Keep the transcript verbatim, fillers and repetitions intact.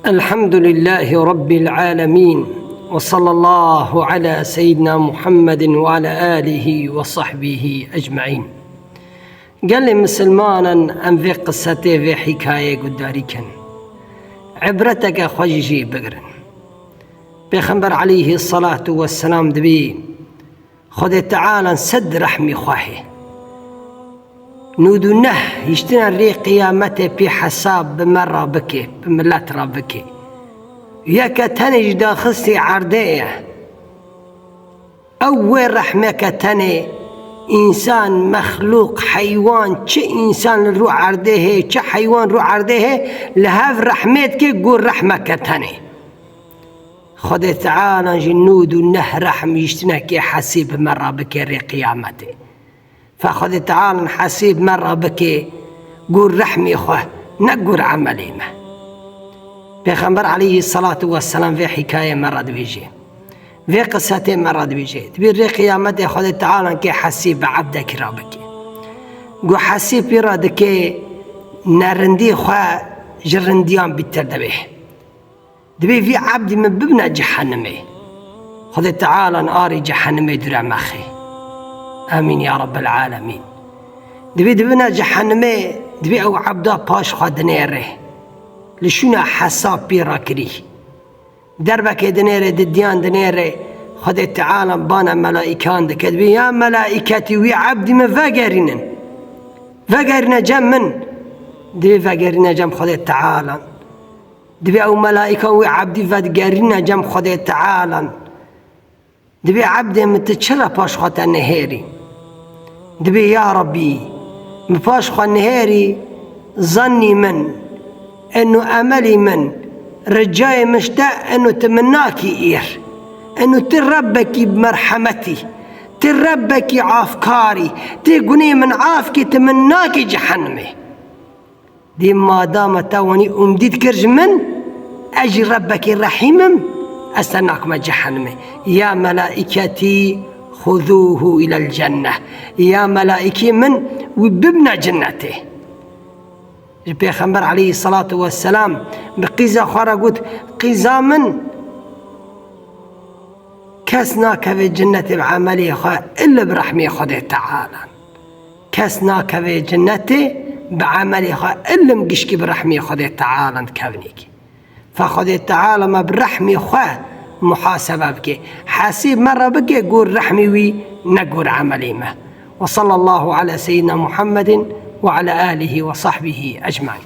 الحمد لله رب العالمين، وصلى الله على سيدنا محمد وعلى آله وصحبه أجمعين. Gelê misilmanan em vê qisetê, vê hîkayeyê guhdarî kin. Îbreteke xwe jî jê bigirin. Pêxember aleyhî selatu wesselam dibî Xwedê Teala sed rehmî xwe hê. Nûd û neh hiştina rê qiyametê pê hesab bi me re bike, bi milet re bike. Yeke tenê ji daxistê erdê ye. Ew wê rehmeke tenê însan, mexlûq, heywan, çi însan li rû erdê hê, çi heywan rû erdê hê, li hev rehmê dike, got rehmeke tenê. Xwedê Teala jî nûd û neh rehm hiştinekê hesîb bi me re bike rê qiyametê. Fe Xwedê Teala hesîb me re bike, gur rehmê xwe, ne gur emelê me. Pêxember aleyhî selatu wesselam vê hîkayê me re dibêje. Vê qisetê me re dibêje. Dibê rê qiyametê Xwedê Teala kê hesîb bi ebdekî re bike. Gu hesîb pê re dike, nerindî xwe ji rindiyan bîtir dibe. Dibê vî ebdî min bibine cehenimê. Xwedê Teala arê cehenimê dûre mexe. Amîn ya Rabbel Alemîn. Dibê dibine cehenimê, dibê ew ebda paş xwe dinêre. Li şûna hesab pê re kirî. Derbekê dinêre, didiyan dinêre, Xwedê Teala bana melaikan dike. Dibê ya melaiketî, wî ebdî min vegerînin. Vegerîne cem min. Dibê vegerîne cem Xwedê Teala. Dibê ew melaîkan wê ebdî vedigerîne cem Xwedê Tealan. Dibê ebdê min, tu çira paş xwe te nihêrî? Dibê ya Rabbî, min paş xwe nihêrî, zannî min, eno emelî min, ricayê min ji te, eno tu min nakî îr. Eno tu Rebbekî bi merhemetî, tu Rebbekî afkarî, tu gunê min afkî, tu min nakî cehenimê. Dê madama te wanî umdî dikir ji min, ez jî Rebbekî rehîm im, ez te nakime cehenimê. Ya melaîketî, xuzûhu îlel cenneh. Ya melaîkê min, wî bibine cennetê. Ji Pêxember aleyhî selatu wesselam bi qîza xwe re got, qîza min, kes nakeve cennetê bi emelê xwe, illa bi rehmê Xwedê Teala. Kes nakeve cennetê bi emelê xwe, ilim gişkî bi rehmê Xwedê Teala dikevnî. Fe Xwedê Teala me bi rehmê xwe muhasebe bike. Hesîb me re bike, gor rehmê wî, ne gor emelê me. Ve sallallahu ala seyyidina Muhammedin ve ala alihi ve sahbihi ecmaîn.